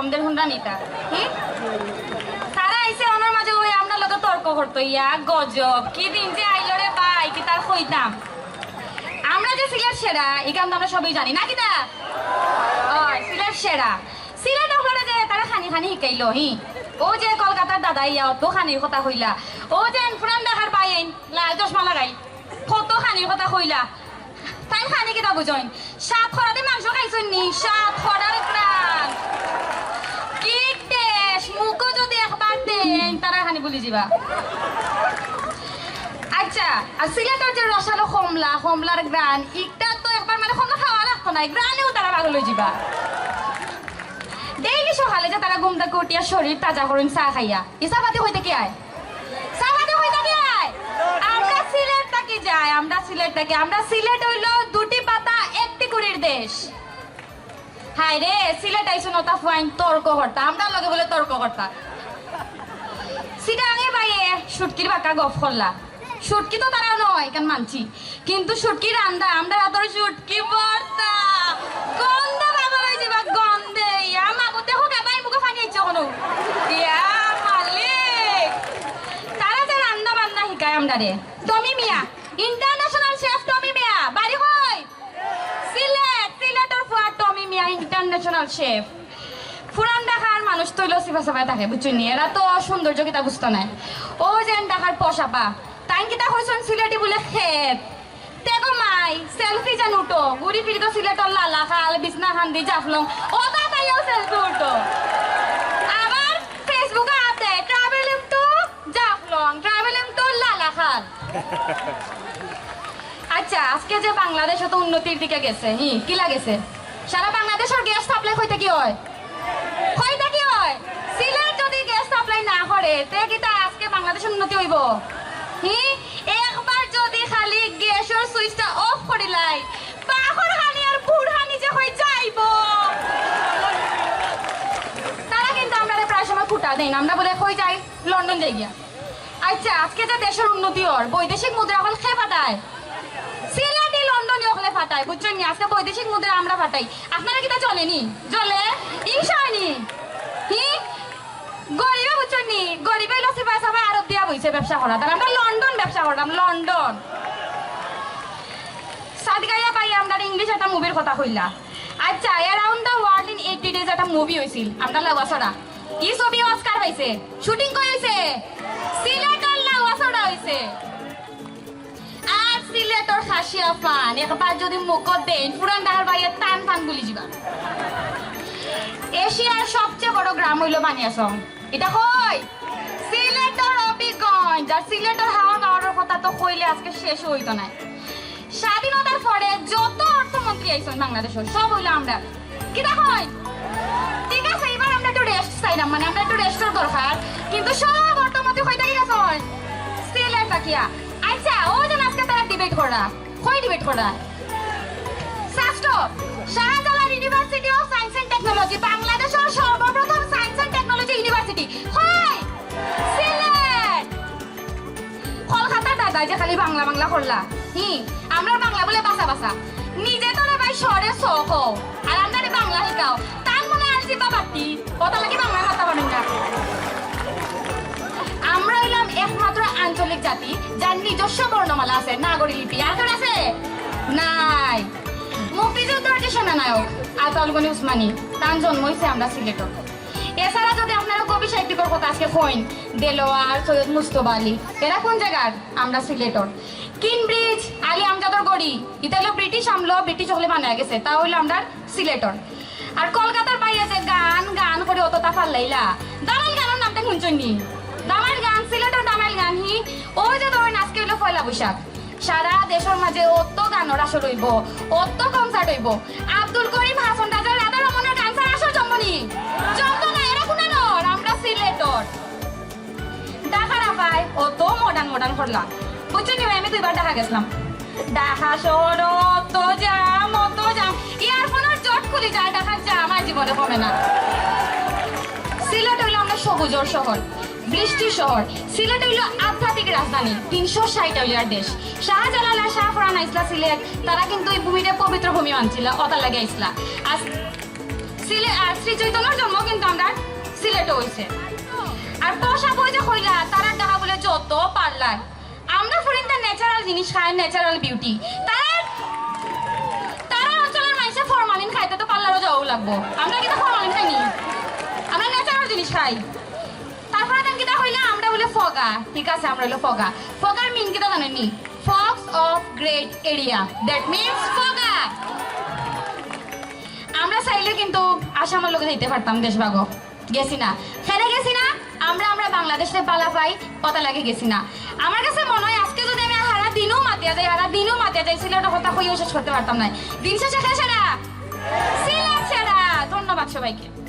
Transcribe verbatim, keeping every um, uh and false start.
আমাদের হুনরা নিতা। হুম? তারা আইছে অনর মাঝে ওই আমরার লগে তর্ক করতো। ইয়া গজব, কি দিন যে আইলো রে ভাই, কিতা আর কইতাম। আমরা যে সিলেট সেরা, ইখান তো আমরা সবেউ জানি, না কিতা? অয়, সিলেট সেরা। সিলেট অকলরে যে তারা খানি খানি হিকাইলো, হি। অউ যে কলকাতার দাদা ইয়া অত খানির কথা কইলা, অউ যে পুরান ঢাকার ভাই আইন, লাল চশমা লাগাই, কত খানির কথা কইলা। তাইন খানি কিতা বুঝইন? সাত খরাতে মাংস খাইছইন নি? সাত খরার ঘ্রাণ। কি taste, মুখো যদি একবার দেইন, তারা খানি ভুলি যিবা। আচ্ছা, আর সিলেটর যে রসালো কমলা, কমলার ঘ্রাণ, ইটা তো একবার মানে কমলা খাওয়া লাগতো নায়, ঘ্রাণেউ তারা পাগল অই যিবা। Daily সকালে যে তারা ঘুম থাকি উঠিয়া শরীর তাজা করইন চা খাইয়া, ই চা পাতি কই থাকি আয়? চা পাতি কই থাকি আয়? আমরা সিলেট থাকি যাই, আমরা সিলেট থাকি। আমরা সিলেট অইলো দুটি পাতা একটি কুড়ির দেশ। হায় রে, সিলেট আইছইন অতা ফুয়াইন তর্ক করতা, আমরার লগে বুলে তর্ক করতা। সিটাঙে ভাইয়ে শুটকির বাক্কা গফ করলা। শুটকি তো তারাও নয়, ইখান মানছি। কিন্তু শুটকি রান্দা, আমরার আতর শুটকি ভর্তা। গন্ধে পাগল অই যিবা, গন্ধে। ইয়া মাবুদ, দেখো গা ভাই, মুখো পানি আইছে অখনো। ইয়া মালিক। তারা যে রান্দা বান্দা হিকায় আমরারে। টমি মিয়া, international chef টমি মিয়া, বাড়ি কই? সিলেট, সিলেটর ফুয়া টমি মিয়া, international chef। পুরান ঢাকার মানুষ তো অইলো সিফা সাফায় থাকে, বুঝছইন নি? এরা তো সৌন্দর্য কিতা বুঝতা নায়। অউ যেন ঢাকার পশাপা, তাইন কিতা কইছইন সিলেটি বুলে খেত। দেখো মাই, selfie যেন উঠো, ঘুরি ফিরি তো সিলেটর লালাখাল, বিছনাকান্দি, জাফলং, অতা চাইয়াও selfie উঠো। আবার Facebook-এ আছে, travelling to Jaflong, travelling to Lalakhal. আচ্ছা, আজকে যে বাংলাদেশ অত উন্নতির দিকে গেছে, হি, কিলা গেছে? সারা বাংলাদেশর gas supply কই থাকি অয়? কই থাকি অয়? সিলেট যদি gas supply না করে, তে কিতা আজকে বাংলাদেশর উন্নতি অইবো? হি, একবার যদি খালি গ্যাসর switch-টা off করিলাই, বাখর খানি আর বুড় খানি যে কই যাইবো। তারা কিন্তু আমরারে প্রায় সময় খুটা দেইন, আমরা বুলে কই যাই, লন্ডন যাই গিয়া। আচ্ছা, আজকে যে দেশর উন্নতি অর, বৈদেশিক মুদ্রা অকল কে পাঠায়? সিলেটি লন্ডনি অকলে পাঠায়, বুঝছইন নি? আজকে বৈদেশিক মুদ্রা আমরা পাঠাই। আপনারা কিতা জ্বলে নি? জ্বলে? হিংসা অয় নি? হি? গরিবে, বুঝছইন নি? গরিবে অইলো সিফা সাফা আরব দিয়া বইছে ব্যবসা করাত। আর আমরা লন্ডন ব্যবসা কররাম, লন্ডন। সাদগাইয়া ভাই আমরারে English একটা movie-র কথা কইলা। আচ্ছা, Around the World in Eighty Days একটা movie অইছিল, আমরার লাউয়াছড়া। ই ছবি Oscar পাইছে। Shooting কই অইছে? সিলেটর লাউয়াছড়া অইছে। আর সিলেটর খাসিয়া পান একবার যদি মুখো দেইন, পুরান ঢাকার ভাইয়ে টান টান ভুলি যিবা। এশিয়ার সবচেয়ে বড় গ্রাম অইলো বানিয়াচং। ইটা কই? সিলেটর হবিগঞ্জ। আর সিলেটর হাওর বাওরর কথা তো কইলে আজকে শেষ অইতো নায়। স্বাধীনতার পরে যত অর্থমন্ত্রী আইছইন বাংলাদেশর, সব অইলো আমরার। কিতা কইন? ঠিক আছে, ইবার আমরা একটু rest চাইরাম, মানে আমরা একটু rest-র দরকার। কিন্তু সব অর্থমন্ত্রী কই থাকি গেছইন? সিলেট থাকিয়া। আচ্ছা, অউ যেন আজকে তারা debate কররা। কই debate কররা? Shahjalal University of Science and Technology, বাংলাদেশর সর্বপ্রথম science and technology university। কই? সিলেট। কলকাতার দাদা যে খালি বাংলা বাংলা করলা, হি, আমরার বাংলা বুলে বাসা বাসা। নিজে তো রে ভাই শহরে চ কও, আর আমরারে বাংলা হিকাও। তান মনে আর জিব্বা বাত্তি, অতার লাগি বাংলা মাততা পারইন না। আমরা অইলাম একমাত্র আঞ্চলিক জাতি, যার নিজস্ব বর্ণমালা আছে, নাগরী লিপি। আর কার আছে? নাই। মুক্তিযুদ্ধর যে সেনানায়ক আতাউল গনি উসমানী, তান জন্ম অইছে আমরা সিলেটর। এছাড়া যদি আপনারা কবি সাহিত্যিকর কথা আজকে কইন, দেলোয়ার, সৈয়দ মুস্তফা আলী, এরা কোন জাগার? আমরা সিলেটর। কিনব্রিজ, আলী আমজাদর গড়ি, ইতা অইলো ব্রিটিশ আমলো, ব্রিটিশ অকলে বানাইয়া গেছে, তা অইলো আমরার সিলেটর। আর কলকাতার ভাইয়ে যে গান গান করি অততা ফাল্লাইলা, দামাইল গানর নাম তো হুনছইন নি? দামাইল গান, সিলেটর দামাইল গান, হি, অউ যে ধরইন আজকে অইলো পয়লা বৈশাখ, সারা দেশর মাঝে অত গানর আসর অইবো, অত concert অইবো। আব্দুল করিম, হাছন রাজা, রাধা রমনর গান ছাড়া আসর জমবো নি? জমতো না, এরা কুনানর? আমরা সিলেটর। ঢাকার আফায় অত modern modern করলা। বুঝছো নি ভাই, আমি দুইবার ঢাকা গেছলাম। ঢাকা শহর অত jam, অত jam। Earphone-র জট খুলি যায়, ঢাকার jam আর জীবনে কমে না। সিলেট অইলো আমরা সবুজর শহর। বৃষ্টির শহর। সিলেট অইলো আধ্যাত্মিক রাজধানী, তিনশো ষাইট আউলিয়ার দেশ। শাহজালাল আর শাহ ফরহান আইছলা সিলেট, তারা কিন্তু ই ভূমিরে পবিত্র ভূমি মানছিলা, অতার লাগি আইছলা। আজ সিলে-, আর শ্রী চৈতন্যর জন্ম কিন্তু আমরা সিলেটে হইছে। আর পশা বই যে কইলা, তারার ঢাকা বলে যত পার্লার। আমরা ফুরিন্তা ন্যাচারাল জিনিস খাই, ন্যাচারাল বিউটি। তারা, তারা অঞ্চলের মানুষে ফরমালিন খাইতে তো পার্লারও যাওয়া লাগবো। আমরা কিন্তু ফরমালিন খাইনি, আমরা ন্যাচারাল জিনিস খাই। তারপরে দেন কিতা কইলা, আমরা বলে ফগা। ঠিক আছে, আমরা হইলো ফগা। ফগার মিন কিতা জানেননি? Fogs of Great Area, that means ফগা। আমরা চাইলে কিন্তু আসামর লগে যাইতে পারতাম দেশভাগো, গেছি না। কেনে গেছি না? আমরা, আমরা বাংলাদেশে বালা পাই, কথা লাগে গেছি না। আমার কাছে মনে হয় আজকে যদি আমি হারা দিনও মাতিয়া যাই, হারা দিনও মাতিয়া যাই, সিলেটের কথা কইও শেষ করতে পারতাম না। দিন শেষে কে সেরা? সিলেট সেরা। ধন্যবাদ সবাইকে।